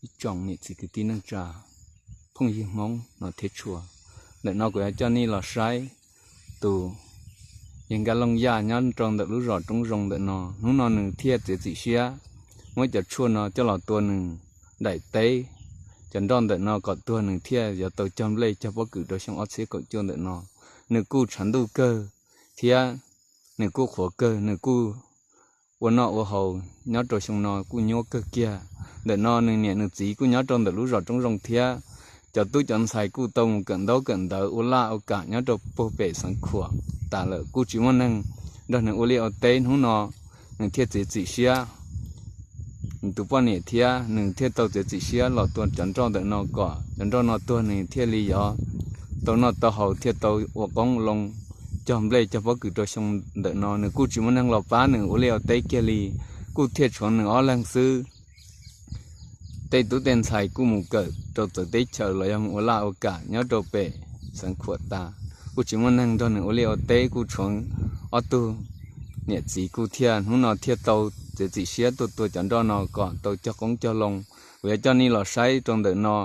Ib tsoom niam txiv kwv tij neej tsa, phooj ywg Hmoob no thiab tshua, ntawm no kuv yuav coj nej los saib tus yawg Nkaj Looj Yaj nyob rau ntawm lub zos Roob Zoo ntawm no. Hnub no nws thiaj txiav txim siab muab cov tshuaj no coj los tua nws daim teb cov nroj ntawm no kom tuag, nws thiaj yuav tau cog nplej cog pob kws rau xyoo ob txhiab kaum cuaj ntawm no. Nws kuj tshav ntuj kawg thiab nws kuj qhuav kawg, nws kuj ua noj ua haus nyob rau xyoo no kuj nyuaj kawg kiag. Ntawm no nws niam nws txiv kuj nyob rau ntawm lub zos Roob Zoo thiab cov tub cov ntxhais kuj tau mus kawm ntaub kawm ntawv ua laj ua kam nyob rau puag pem Xeev Khuam tas lawm, kuj tsis muaj neeg nrog nws ua liaj ua teb. Hnub no nws thiaj txiav txim siab, nws tus poj niam thiab nws thiaj tau txiav txim siab los tua cov nroj ntawm no kom cov nroj no tuag, nws thiaj li yuav tau noj tau haus, thiaj tau ua qoob loo cog nplej cog pob kws rau xyoo ntawm no. Nws kuj tsis muaj neeg los pab nws ua liaj ua teb kiag li, kuj thiaj tshuav nws ob leeg xwb. Tej tub tej ntxhais kuj mus kawm rau txawv teb chaws los yog mus ua laj ua kam nyob rau pem Xeev Khuam tas, kuj tsis muaj neeg nrog nws ua liaj ua teb, kuj tshuav ob tug niam txiv kuj thiaj hnub no thiaj tau txiav txim siab tuaj tua cov nroj no kom tau cog qoob cog loo. Kuv yuav coj nej los saib rau ntawm no.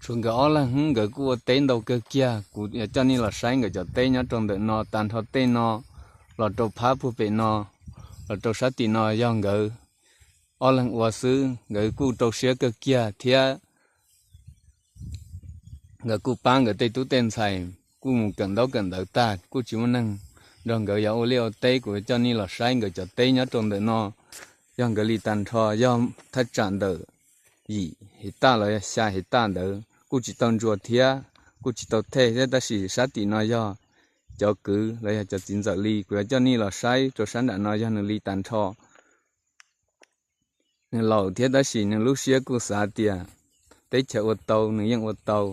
Tshuav nkawd ob leeg, nkawd kuj ua teb ntau kawg kiag. Kuv yuav coj nej los saib nkawd cov teb nyob rau ntawm no, tag nrho tej no los rau phab puag pem no, los rau sab tim no yog nkawd ob leeg ua xwb. Nkawd kuj rau siab kawg kiag thiab nkawd kuj pab nkawd tej tub tej ntxhais kuj mus kawm ntaub kawm ntawv tag, kuj tsis muaj neeg nrog nkawd yuav ua liaj ua teb. Kuv yuav coj nej los saib nkawd cov teb nyob rau ntawm no, yog nkawd li tag nrho, yog thaj tsam ntawm yim hev taj los yog xya hev taj ntawd, kuj tsis tau ntsuas thiab kuj tsis tau thej thiab, tab sis sab tim no yog cov kwv los yog cov txiv ntxawm li. Kuv yuav coj nej los saib rau sab nram no, yog nws li tag nrho. Nws laus thiab tab sis nws lub siab kuj xav tias teb chaws ua tau nws yeej ua tau,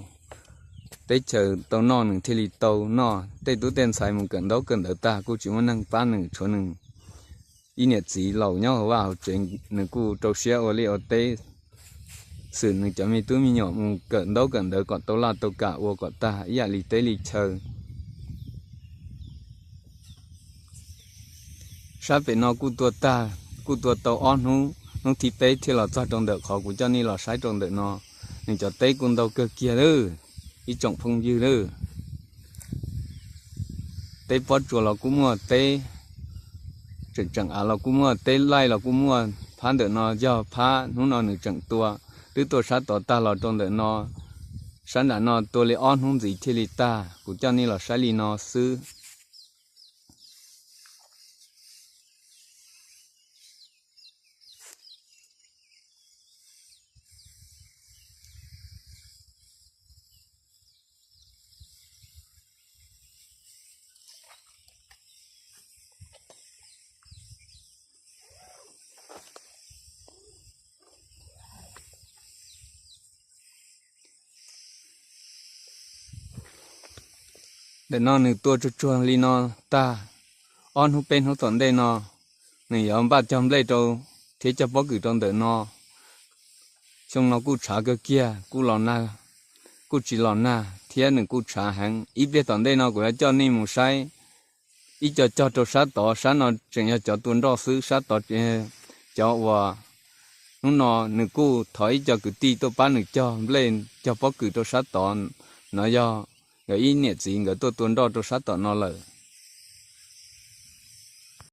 teb chaws tau noj nws thiaj li tau noj. Tej tub tej ntxhais mus kawm ntaub kawm ntawv tag kuj tsis muaj neeg pab nws, tshuav nws ib niam txiv laus nyob hauv vaj hauv tsev, nws kuj rau siab ua liaj ua teb, xwm nws cov me tub me nyuam mus kawm ntaub kawm ntawv kom tau laj tau kam ua kom tag ib yam li teb li chaw. Sab pem no kuj tua tag, kuj tua tau ob hnub, hnub thib peb thiaj los txog rau ntawm qhov kuv coj nej los saib rau ntawm no. Nws cov teb kuj ntau kawg kiag lawm, ib tsoom phooj ywg lawm. Teb pob tsuas los kuj muaj, teb tseem tseem av los kuj muaj, teb laij los kuj muaj. Phab ntawm no yog phab hnub no nws tseem tua, twb tua sab tod tag los rau ntawm no. Sab nram no tua li ob hnub ntxiv thiaj li tag. Kuv coj nej los saib li no xwb. Ntawm no nws tua tsuag tsuag li no tag, ob hnub peb hnub tom ntej no nws yuav npaj cog nplej rau thiab cog pob kws rau ntawm no. Xyoo no kuj tshav kawg kiag, kuj los nag, kuj tsis los nag thiab nws kuj tshav heev. Ib pliag tom ntej no kuv yuav coj nej mus saib ib co cog rau sab tod, sab no tseem yog cov tua nroj xwb, sab tod tseem yog cov uas hnub no nws kuj thov ib co kwv tij tuaj pab nws cog nplej cog pob kws rau sab tod. No yog nkawd ib niam txiv nkawd tuaj tua nroj rau sab tom no lawm.